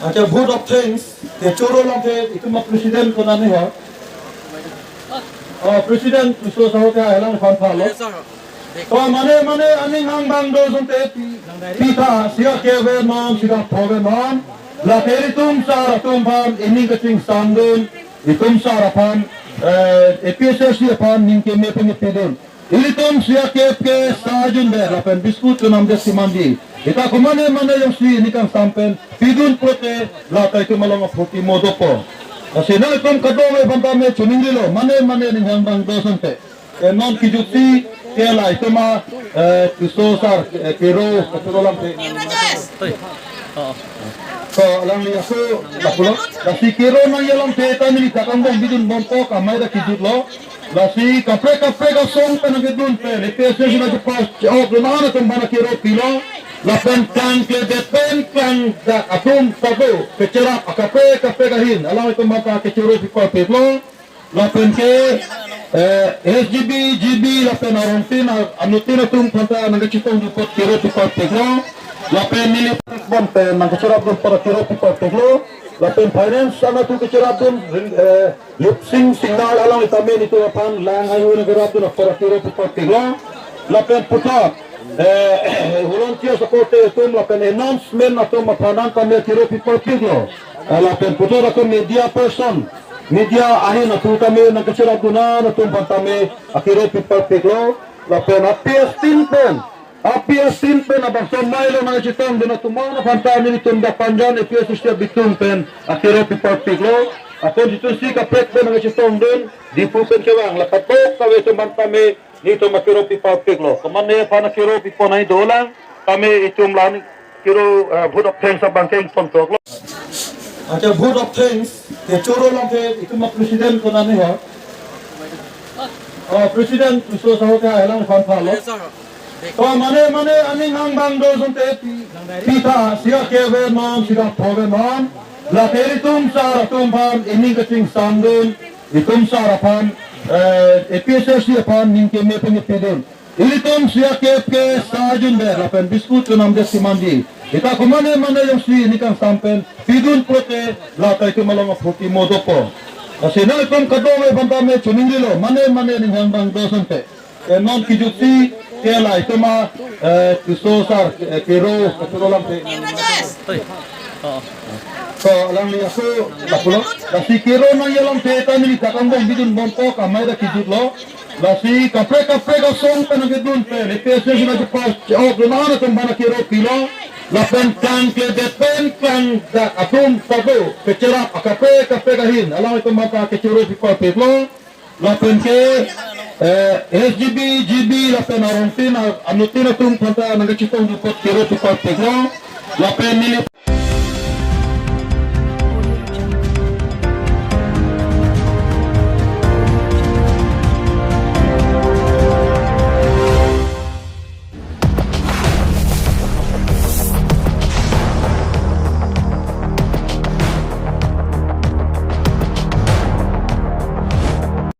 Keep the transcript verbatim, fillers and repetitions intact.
Acha vote of thanks kechoro lamthe itum a president konat ni ho. Oh, president Tisso saho ke alang phan phalo. Yes, sir. To mane mane aning angbong do asonte pi, pi ta sika keve non, sika phove non. Lake itum sar atum aphan ining kachingsam dun, itum sar aphan, eh, A P H L C aphan ning keme pen pidun. Ilitum sika kep ke sa junde lapen biscuit kenam de simanji. Ita komane mane jongsi ining kangsam pen pidun pulote lata itum along aphuti mo dopo. Lasi nanglitum kadokave aphan tame choningrilo, mane mane aning angbong do asonte. Eh, non kijutsi ke la itum a, eh, Tisso sar, eh, kero, kero lamthe. To alangli aso lapulo. Lasi kero nangji alamthe ta neli ta angbong bidun bompo, kamai ta kijutlo. Lasi kaprek kaprek asong pen nangkedun pen, A P H L C nangkepass che-ok lo, non atum aphan kero pilo. Lapen kangkledet pen klangdak atum ta do, kecherap akaprek kaprek ahin alanglitum aphan ta kechoro piparpiklo. Lapen ke, eh, S G B, G B, lapen arongtin, a-, anuttin atum aphan ta nangkachetongdun apot kero piparpiklo. Lapen neli bon pen nangkacherapdun apot kero piparpiklo. Lapen finance anatthu kacherapdun, eh, Lipsing Singhal alanglitum tame nelitum aphan lang haihui nangkerapdun apot kero piparpiklo. Lapen puthot, eh, volunteer support atum lapen announcement atum aphan nangtame kero piparpiklo. Eh, lapen puthot atum media person, media ahin atum tame nangkacherapdun atum aphan tame akero piparpiklo. Lapen A P S team pen, A P S team pen abangso mailo nangchetongdun atum aphan ta nelitum dak Panjan A P S C abitung pen akero piparpiklo. Atum jitu si kaprek pen nangchetongdun, Diphu pen kevang la kadokave atum aphan tame nelitum akero piparpiklo. Komane aphan akero piponai dolang, tame itum la ni kero, eh, vote of thanks abang ke ington toklo. Acha vote of thanks kechoro lamthe itum a president konat ni ho. Oh, president Tisso saho ke alang phan phalo. Yes, sir. To mane mane aning angbong do asonte pi, pi ta sika keve non, sika phove non. Lake itum sar atum aphan ining kachingsam dun, itum sar aphan, eh, A P H L C aphan ning keme pen pidun. Ilitum sika kep ke sa junde lapen biscuit kenam de simanji. Ita komane mane jongsi ining kangsam pen pidun pulote lata itum along aphuti mo dopo. Lasi nanglitum kadokave aphan tame choningrilo, mane mane aning angbong do asonte. Eh, non kijutsi ke la itum a, eh, Tisso sar, eh, kero, kero lamthe. To alangli aso lapulo. Lasi kero nangji alamthe ta neli ta angbong bidun bompo, kamai ta kijutlo. Lasi kaprek kaprek asong pen nangkedun pen, A P H L C nangkepass che-ok lo, non atum aphan kero pilo. Lapen kangkledet pen klangdak atum ta do, kecherap akaprek kaprek ahin alanglitum aphan ta kechoro piparpiklo. Lapen ke, eh, S G B, G B, lapen arongtin, a-, anuttin atum aphan ta nangkachetongdun apot kero piparpiklo. Lapen neli